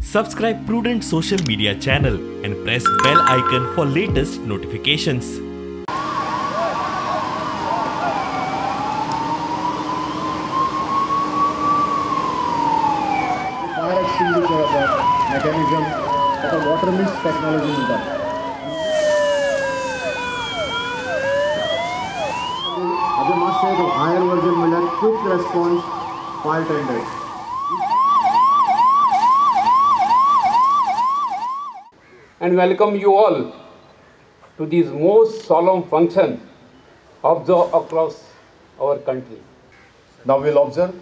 Subscribe Prudent social media channel and press bell icon for latest notifications. Fire extinguisher mechanism, water mist technology म्हणतात. हाजें मातशें higher version म्हणल्यार quick response fire tender. And welcome you all to this most solemn function observed across our country. Now we'll observe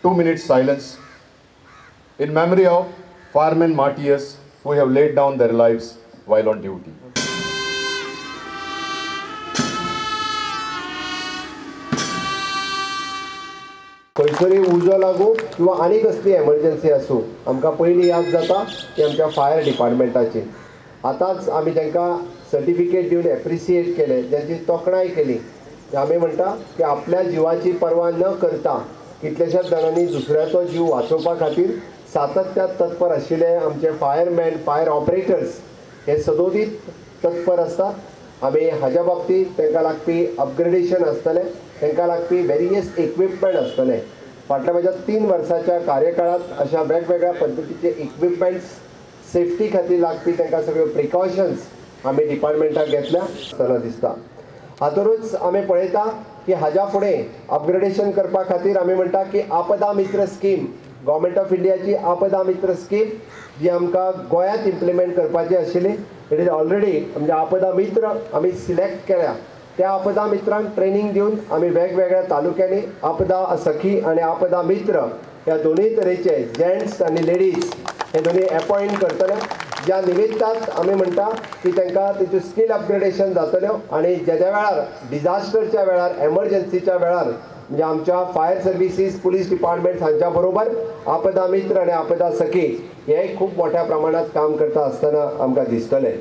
2 minutes silence in memory of firemen martyrs who have laid down their lives while on duty. खंयसरूय उजो लागूं किंवा आनी कसली emergency आसूं, आमकां पयलीं याद जाता ती आमच्या फायर डिपार्टमेंटाची. आतांच आमी तांकां सर्टिफिकेट दिवन एप्रिसिएट केलें, जांची तोखणाय केली. आमी म्हणटा की आपल्या जिवाची पर्वा न करता कितल्याशाच जाणांनी दुसऱ्याचो जीव वाचोवपा खातीर सातत्यात तत्पर आशिल्ले आमचे फायरमॅन, फायर ऑपरेटर्स हे सदोदीत तत्पर आसतात. आमी हाज्या बाबतींत तांकां लागपी अपग्रेडेशन आसतलें, तांकां लागपी वेरियस इक्विपमेंट आसतलें. फाटल्या म्हज्या 3 वर्साच्या कार्यकाळांत अशा वेगवेगळ्या पद्दतीचे इक्विपमेंट्स, सेफ्टी खातीर लागपी तांकां सगळ्यो प्रिकॉशन्स आमी डिपार्टमेंटाक घेतल्या आसतना दिसता. हातूंतच आमी पळयता की हाज्या फुडें अपग्रेडेशन करपा खातीर आमी म्हणटा की आपदा मित्र स्कीम, गव्हर्मेंट ऑफ इंडियाची आपदा मित्र स्कीम जी आमकां गोंयांत इम्प्लिमेंट करपाची आशिल्ली, it is already म्हणजे आपदा मित्र आमी सिलेक्ट केल्या. त्या आपदा मित्रांक ट्रेनींग दिवन आमी वेगवेगळ्या तालुक्यांनी आपदा सखी आनी आपदा मित्र ह्या दोनूय तरेचे जेंट्स आनी लेडीज हे दोनूय अपॉयंट करतले. ज्या निमित्तात आमी म्हणटा की तांकां तेच्यो स्कील अपग्रेडेशन जातल्यो आनी ज्या ज्या वेळार डिजास्टरच्या वेळार, एमर्जन्सीच्या वेळार म्हणजे आमच्या फायर सर्विसीस, पुलीस डिपार्टमेंट हांच्या बरोबर आपदा मित्र आनी आपदा सखी हे खूब मोठ्या प्रमाणात काम करता आसतना आमकां दिसतलें.